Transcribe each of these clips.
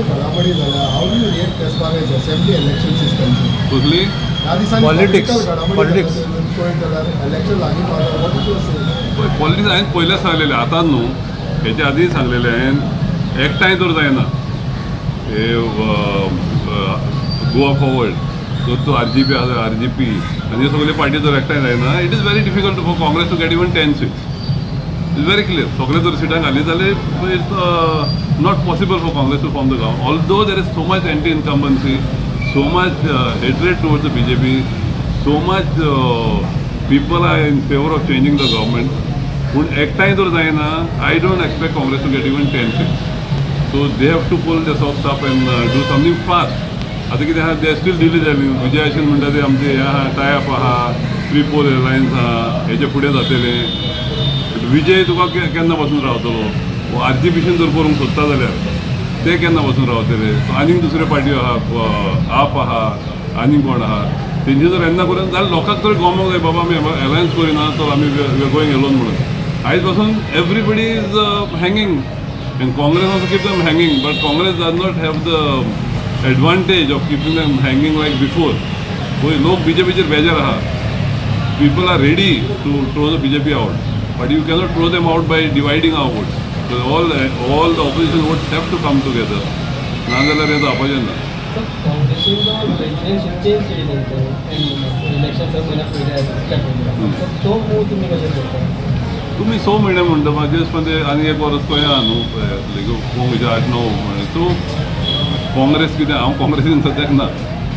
घडामोडी जाल्या, how do you react as far as assembly elections is concerned? कसली? ह्या दिसांनी Politics. Political घडामोडी Politics. जाल्या, पळयत जाल्यार इलेक्शन लागीं पावला. What is your say? Politics हांवें पयलेंच सांगलेलें, आतां न्हू, हेच्या आदीं सांगलेलें हांवें. एकठांय तर जायना हे गोवा फॉरवर्ड, जर तूं आरजीपी आसा, आरजीपी आनी हे सगळे पार्टी जर एकठांय जायना, it is very difficult for Congress to get even 10 seats. It's very clear. सगळे जर सिटां घाली जाल्यार it's not possible for Congress to form the government, although there is so much anti incumbency, so much hatred towards the BJP, so much people are in favour of changing the government. पूण एकठांय जर जायना, I don't expect Congress to get even 10 seats. So they have to pull the socks up and do something fast. आतां कितें आहा, they still delay जाली. विजयाशीन म्हणटा ते आमचे हें आहा, टायप आहा, प्री पोल अलायन्स आहा, हेजे फुडें जातलें. विजय तुका केन्ना पासून रावतलो? आरजीपीशीन जर करूंक सोदता जाल्यार ते केन्ना पासून रावतले? सो आनीक दुसऱ्यो पार्ट्यो आहा, आप आहा, आनीक कोण आहा, तेंचे जर येन्ना करून जाल्यार लोकांक तरी गमोंक जाय, बाबा आमी अलायन्स करिना तर आमी we are going alone म्हणून. आयज पासून everybody is hanging and Congress also keep them hanging, but Congress does not have the advantage of keeping them hanging like before. पळय, लोक बीजेपीचेर बेजार आहा. People are ready to throw the BJP out, but you cannot throw them out by dividing our votes. So all the opposition votes have to come together. नाजाल्यार हें जावपाचें ना. काँग्रेसीन जो प्रेसिडेंट चेंज केली तेंचे इलेक्शन 6 म्हयन्या पयलीं, इतल्या पयलीं, सो तो मूव तुमी कशें करता? तुमी 6 म्हयने म्हणटा, म्हाजे पण ते आनी एक वर्स खंय आहा न्हू, लायक 8-9 म्हयने. सो काँग्रेस कितें, हांव काँग्रेसीन सद्याक ना.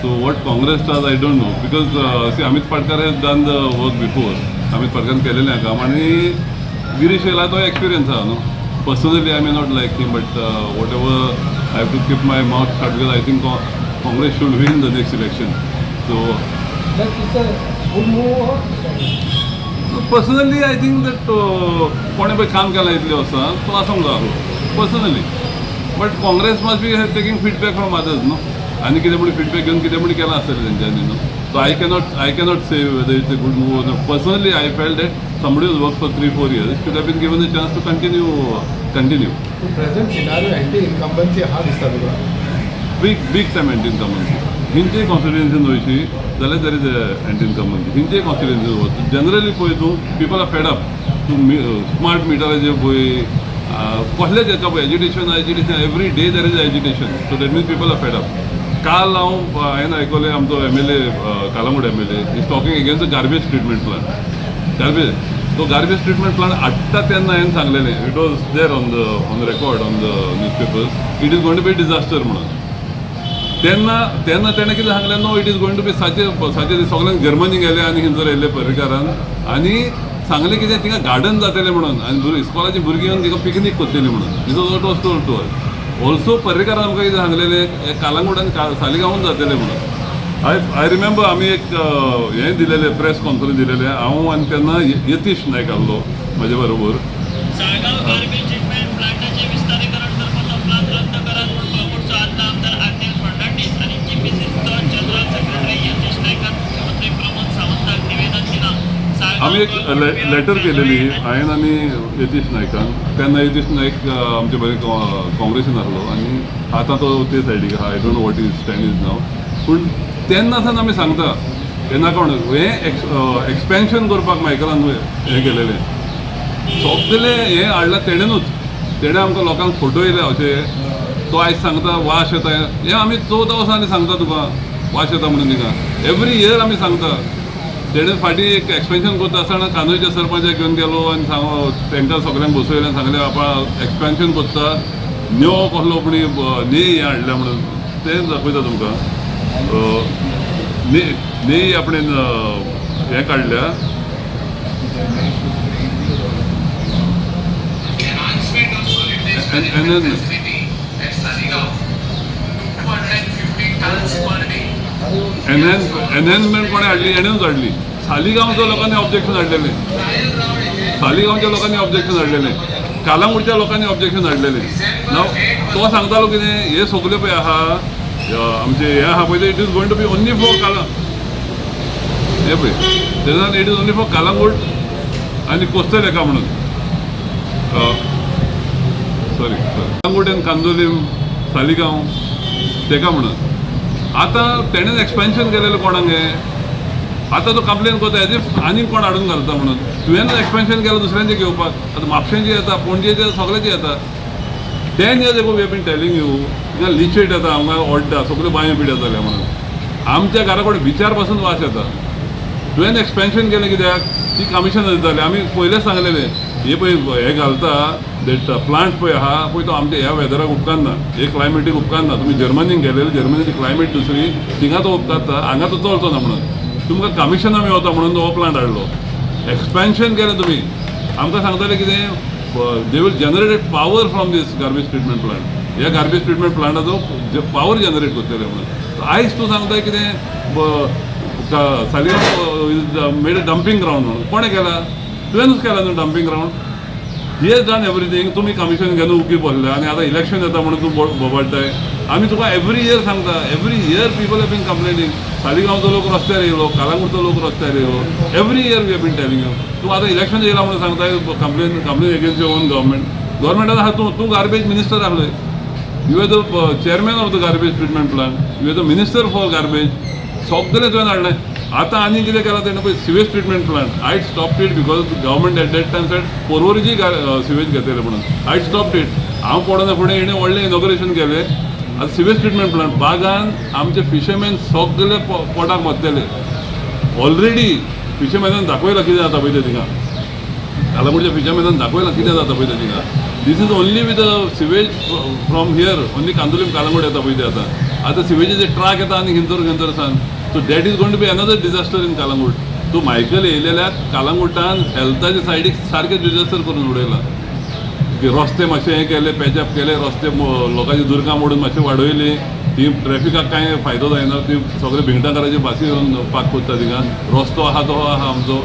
So what Congress does, I don't know, because see, Amit Patkar has done the work before. Amit पाटकारान केलेलें आहा काम आनी गिरीश येयला, तो एक्सपिरियन्स आहा न्हू. Personally I may not like him, but whatever, I have to keep my mouth shut because I think Congress should win the next election. So But it's a good move. Personally I think that कोणें पळय काम केलां इतलें वर्सां, तो आसूंक जाय personally, but Congress must be taking feedback from others न्हू. आनी कितें म्हण फिडबॅक घेवन कितें म्हण केलां आसतलें तेंच्यांनी न्हू. So I cannot say whether it's a good move. Personally, I felt that somebody who's worked for 3-4 years should have been given a chance to continue. Present scenario anti incumbency आहा दिसता तुका? Big, big time anti incumbency. खंयचेय कॉन्स्टिट्युएन्सीन वयशी जाल्यार there is a anti incumbency. खंयचेय कॉन्स्टिट्युएन्सीन वच, generally पळय तूं, people are fed up. तूं स्मार्ट मिटराचेर पळय, कसलेच हेका पळय, agitation, agitation, every day there is agitation. So that means people are fed up. काल हांवें आयकलें, आमचो MLA, Calangute MLA is talking against the garbage treatment plant. Garbage, तो गार्बेज ट्रिटमेंट प्लांट हाडटा तेन्ना हांवें सांगलेलें, it was there on the record, on the newspapers, it is going to be disaster म्हणून. तेन्ना तेन्ना तेणें कितें सांगलें? No, it is going to be साचे साचे. सगळ्यांक जर्मनी गेले आनी खंयसर येयले पर्रीकारान आनी सांगलें कितें, थिंगा गार्डन जातलें म्हणून आनी इस्कॉलाची भुरगीं येवन थिंगा पिकनीक करतली म्हणून. This was what was told to us. Also पर्रीकारान आमकां कितें सांगलेलें, कालांगूट आनी सालिगांवून जातलें म्हणून. I I remember आमी एक हें दिलेलें, प्रेस कॉन्फरन्स दिलेलें हांव आनी तेन्ना यतीश नायक आसलो म्हजे बरोबर. साळगांव गार्बेज ट्रिटमेंट प्लांटाचे विस्तारीकरण करपाचो प्लान रद्द करात म्हूण कळंगूटचो आदलो आमदार आग्नेल फर्नांडीस आनी जीपीसीसीचो जनरल सेक्रेटरी यतीश नायकान मुख्यमंत्री प्रमोद सावंताक निवेदन दिलां. साळगांव आमी एक लेटर केलेली हांवें आनी यतीश नायकान. तेन्ना यतीश नायक आमचे बरे काँग्रेसीन आसलो आनी आतां तो ते सायडीक आहा. I don't know what his stand is now. पूण तेन्ना सावन आमी सांगता, तेन्ना कोण हें एक्सपेन्शन करपाक मायकलान हें केलेलें, सगलें हें हाडलां तेणेनूच. तेणें आमकां लोकांक फटयलें अशें. तो आयज सांगता वास येता. हें आमी 14 वर्सां आनी सांगता तुका वास येता म्हणून थिंगा. एवरी इयर आमी सांगता. तेणें फाटीं एक एक्सपेन्शन करता आसतना कांदोळच्या सरपंचाक घेवन गेलो आनी सांग तांकां सगल्यांक बसयलें आनी सांगलें, आपण एक्सपेन्शन करता, न्यो कसलो कोणी न्ही हें हाडलें म्हणून. तें दाखयता तुमकां, न्ही न्ही आपणें हें काडल्या. Enhancement of solid waste And management then- facility at Saligao to 250 tons per day. Enhancement कोणें हाडली? हेणेच हाडली. सालिगांवच्या लोकांनी ऑब्जेक्शन हाडलेलें, सालिगांवच्या लोकांनी ऑब्जेक्शन हाडलेलें, कालांगूटच्या लोकांनी ऑब्जेक्शन हाडलेलें. नाव तो सांगतालो कितें, हे सगळे पळय आहा, आमचे हे आहा पळय, it is going to be only for काला हे पळय तेन्ना, it is only for Calangute आनी कोस्टल हेका म्हणून. सॉरी, कळंगूट आनी कांदोलीम. सालिगांव तेका म्हणून. आतां तेणें एक्सपेन्शन केलेलें कोणाक हें, आतां तो कंप्लेन करता एज if आनीक कोण हाडून घालता म्हणून. तुवें एक्सपेन्शन केलां दुसऱ्यांचें घेवपाक. आतां म्हापशेंचे येता, पणजेचे येता, सगळ्याचे येता. 10 years ago we have been telling you, थिंगा लिचेट येता, हांगा ओडटा, सगळ्यो बांयो पिड्या जाल्या म्हणून. आमच्या घरा कडेन बिचार पासून वास येता. तुवें एक्सपेन्शन केलें कित्याक? ती कमिशन दिताली. आमी पयलेच सांगलेलें, हे पळय हे घालता that plant पळय आहा पळय, तो आमच्या ह्या वेदराक उपकारना, हे क्लायमेटीक उपकारना. तुमी जर्मनीक गेलेले, जर्मनीची क्लायमेट दुसरी, थिंगा तो उपकारता, हांगा तो चलचो ना म्हणून. तुमकां कमिशनां मेवता म्हणून हो प्लांट हाडलो, एक्सपेन्शन केलें तुमी. आमकां सांगताले कितें, they will generate power from this garbage treatment plant. ह्या गार्बेज ट्रिटमेंट प्लांटाचो पावर जनरेट करतले म्हणून. आयज तूं सांगता कितें, Saligao is made a dumping ground म्हणून. कोणें केला? तुवेंनूच केला न्हू dumping ground. He has done everything. तुमी कमिशन घेवन उगी बसले आनी आतां इलेक्शन येता म्हणून तूं बोबाडटाय. आमी तुका एवरी इयर सांगता, every year people have been complaining. सालिगांवचो लोक रस्त्यार येयलो, कालांगुटचो लोक रस्त्यार येयलो. Every year we have been telling you. तूं आतां इलेक्शन येयला म्हणून सांगताय, complain against your own government. गव्हर्मेंटान आहा तूं, तूं गार्बेज मिनिस्टर आहलोय. You are the chairman of the garbage treatment plant, you are the minister for garbage. सगळें तुवें हाडलें. आतां आनी कितें केलां तेणें पळय, sewage treatment plant, I stop it because government at that time said पर्वरीची sewage घेतले म्हणून. I stop it. हांव पडना फुडें हेणें व्हडलें इनॉग्रेशन केलें. आतां सिवेज ट्रिटमेंट प्लांट बागान आमचे फिशरमॅन सगळे पोटाक मरतले ऑलरेडी. फिशरमॅनान दाखयलां कितें जाता पळय तें थिंगा. कालांगुटच्या फिशरमॅनान दाखयलां कितें जाता पळय तें थिंगा. This is only with sewage from here only. Candolim, Calangute येता पळय ते. आतां आतां सिवेजीचे ट्रक येता आनी खंयसर खंयसर सान. So that is going to be another disaster in Calangute. तूं मायकल येयलेल्याक कालांगुटान हेल्थाच्या सायडीक सारकें डिजास्टर करून उडयलां. की रस्ते मातशे हें केले, पॅचअप केले रस्ते, लोकांची दुर्गां मोडून मातशें वाडयली ती. ट्रॅफिकाक कांय फायदो जायना, ती सगळे भिंगटाकाराची बसी येवन पार्क करता थिंगा. रस्तो आहा तो आहा आमचो.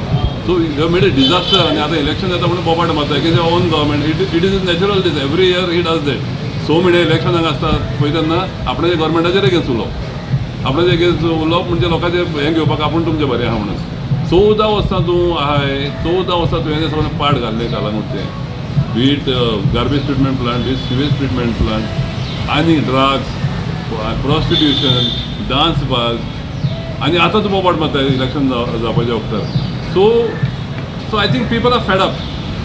So you made a disaster. आनी आतां इलेक्शन येता म्हणून बोबाट मारता की own government. It is natural, this every year he does that. स म्हयने इलेक्शन हांगा आसता पळय, तेन्ना आपणाच्या गव्हर्मेंटाचेर एगेन्स्ट उलोवप, आपणाचे एगेन्स्ट उलोवप म्हणजे लोकांचे हें घेवपाक, आपूण तुमचें बरें आहा म्हणून. 14 वर्सां तूं आहाय, 14 वर्सां तुवें सगळें पाड घाल्लें कालांगुटचें, be it garbage treatment plant, be it sewage treatment plant, आनी ड्रग्स, प्रॉस्टिट्युशन, डान्स बार्स. आनी आतां तूं बोबाट मारता election जावपाच्या वखदार. So I think people are fed up.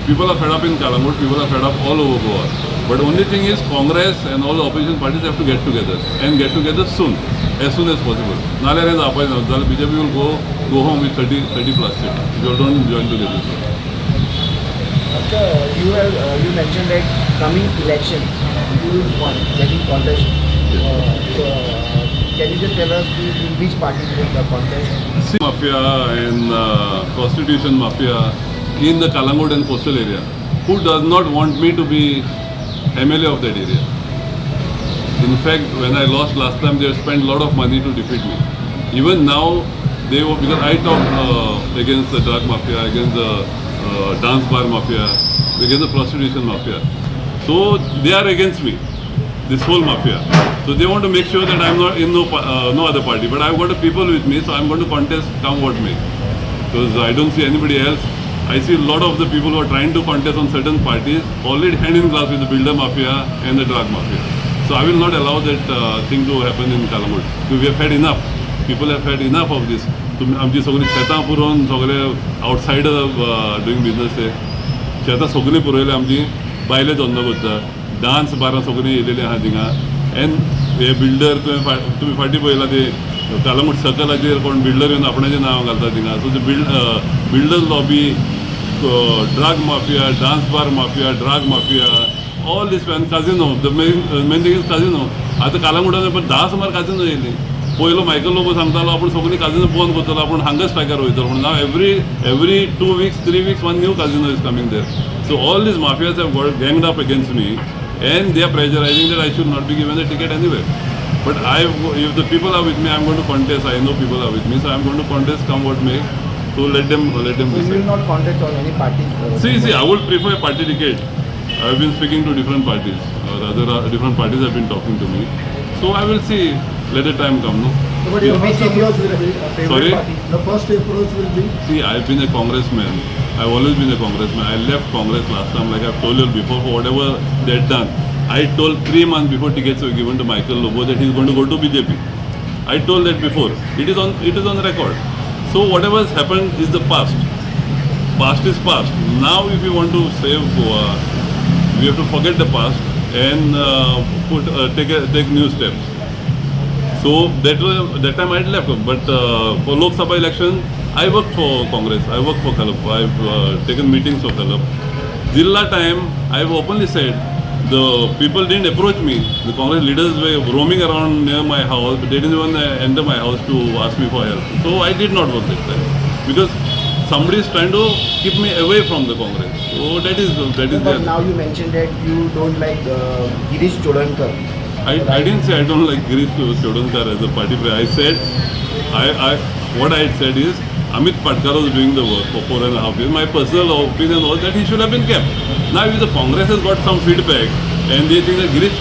People are fed up in Calangute, people are fed up all over Goa. But only thing is, Congress and all the opposition parties have to get together and get together soon, as soon as possible. नाल्यार हें जावपाचें ना. जाल्यार BJP will go home with 30 plus seat. You don't join together. Sir, you mentioned that coming election you will get in contest. So, can you just tell us in which party you will contest? See, mafia and prostitution mafia in the Calangute and coastal area, who does not want me to be MLA of that area. In fact, when I lost last time, they spent a lot of money to defeat me. Even now, they were, because I talk against the drug mafia, against the dance bar mafia, against the prostitution mafia. So they are against me, this whole mafia. So they want to make sure that I'm not in no other party. But I've got the people with me, so I'm going to contest come what may. Because I don't see anybody else. I see a lot of the people who are trying to contest on certain parties already hand in glove with the builder mafia and the drug mafia. So I will not allow that thing to happen in Calangute. We have had enough. People have had enough of this. तुमी आमची सगळीं शेतां पुरोवन सगळे outsider doing business. ते शेतां सगळीं पुरयल्या आमची, बायले धंदो करता, डान्स बारां सगळीं येयलेली आहा थिंगा. एन हे बिल्डर, तुवें तुमी फाटीं पळयलां ते कालंगूट सर्कलाचेर कोण बिल्डर येवन आपणाचें नांव घालता थिंगा. सो ते builder lobby, drug mafia, dance bar mafia, drug mafia, all this and casino. The main thing is casino. आतां कालांगुटान पण 10 सुमार काजिनो येयली. पयलो मायकल लोबो सांगतालो, आपूण सगळीं काजिनो बंद करतलो, आपूण हांगा स्ट्रायकार वयतलो म्हणून. Now every 2 weeks, 3 weeks, one new casino is coming there. So all these mafias have got ganged up against me and they are pressurizing that I should not be given the ticket anyway. But if the people are with me, I'm going to contest. I know people are with me, so I'm going to contest come what may. So let them So you will decide. Not contest on any party? See, I would prefer a party ticket. I've been speaking to different parties. Or rather, different parties have been talking to me. So I will see. Let the time come, no? But your Which first is your approach will be, favorite Sorry? Party? The first approach will be? See, I've been a congressman. I've always been a congressman. I left Congress last time, like I've told you before, for whatever they'd done. I told 3 months before tickets were given to Michael Lobo that he is going to go to BJP. I told that before. It is on record. So whatever has happened is the past. Past is past. Now if you want to save Goa, we have to forget the past and put take new steps. So that was that time I had left. But for Lok Sabha election, I worked for Congress. I worked for Khalap. I've taken meetings for Khalap. Zilla time, I've openly said the people didn't approach me. The Congress leaders were roaming around near my house, but they didn't even enter my house to ask me for help. So I did not work that time because somebody is trying to keep me away from the Congress. So that is But there. Now you mentioned that you don't like Girish Chodankar. I didn't say I don't like Girish Chodankar as a party player. I said, I what I had said is Amit Patkar was doing the work for 4.5 years. My personal opinion was that he should have been kept. Now, if the Congress has got some feedback and they think that Girish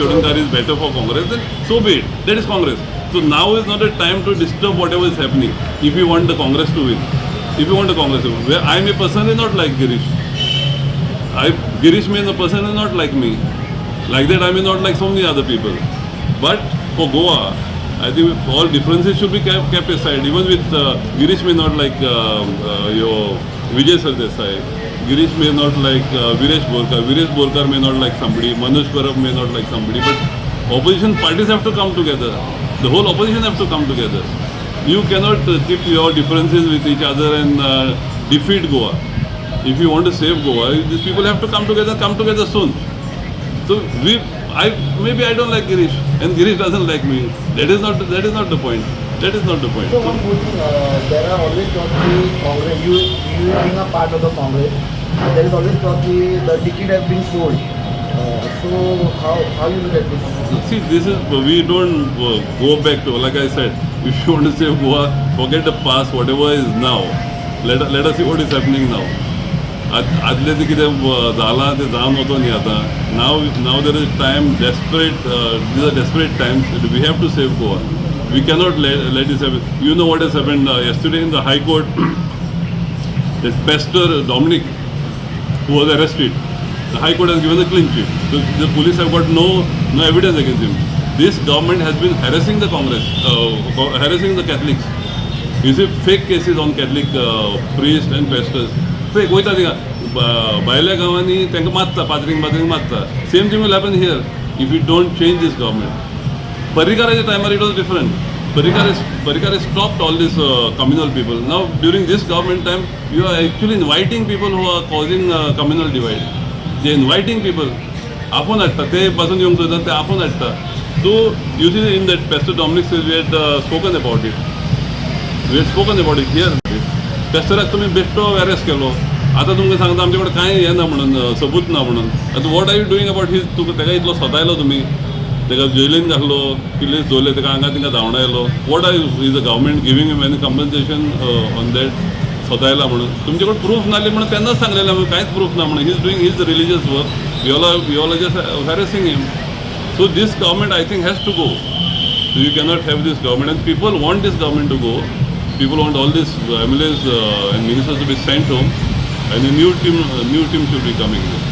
Chodankar is better for Congress, then so be it. That is Congress. So now is not a time to disturb whatever is happening. If you want the Congress to win, if you want the Congress to win, where I may personally not like Girish. I Girish may the person is not like me. Like that, I may not like so many other people. But for Goa, I think all differences should be kept aside. Even with Girish may not like your Vijay Sardesai. Girish may not like Viresh Borkar. Viresh Borkar may not like somebody. Manoj Parab may not like somebody. But opposition parties have to come together. The whole opposition have to come together. You cannot keep your differences with each other and defeat Goa. If you want to save Goa, these people have to come together soon. So maybe I don't like Girish, and Girish doesn't like me. That is not the point. That is not the point. So one more thing, there are always talk ki Congress, you being a part of the Congress, there is always talk ki the ticket has been sold. So how you look at this? See, this is we don't go back to, like I said. If you want to save Goa, forget the past. Whatever is now, let us see what is happening now. आदलें तें कितें जालां तें जावन वचोन न्ही आतां. Now there is time desperate, these are desperate times. We have to save Goa. We cannot let is happen. You know what has happen yesterday in the High Court? That Pastor Dominic, who was arrested, the High Court has given a clean chit. The police have got no evidence against him. This government has been harassing the Congress, harassing the Catholics. You see fake cases on Catholic priests and pastors. Fake, वयता थिंगा भायल्या गांवांनी तांकां मारता, पाद्रींक पाद्रींक मारता. Same thing will happen here if you don't change this government. पर्रीकाराच्या टायमार it was different. Parrikar stopped all this communal people. Now during this government time, you are actually inviting people who are causing communal divide. They inviting people, आपोवन हाडटा, ते पासून येवंक सोदता, ते आपोवन हाडटा. So you see, in that Pastor Dominic, we had spoken about it, we had spoken about it here. पेस्टराक तुमी बेश्टो अरेस्ट केलो, आतां तुमकां सांगता आमचे कडेन कांय हें ना म्हणून, सबूत ना म्हणून. आतां what are you doing about his? तुका ताका इतलो सतायलो तुमी, ताका जेलीन घातलो, कितले दवरले ताका, हांगा थिंगा धांवडायलो. What are is the government giving him any compensation on that? सतायला म्हणून तुमचे कडेन प्रूफ नासली म्हणून तेन्नाच सांगलेलें आमी, कांयच प्रूफ ना म्हणून. He is doing his religious work, you all just harassing him. So this government, I think, has to go. You cannot have this government, and people want this government to go. People want all these MLAs and ministers to be sent home, and a new team should be coming here.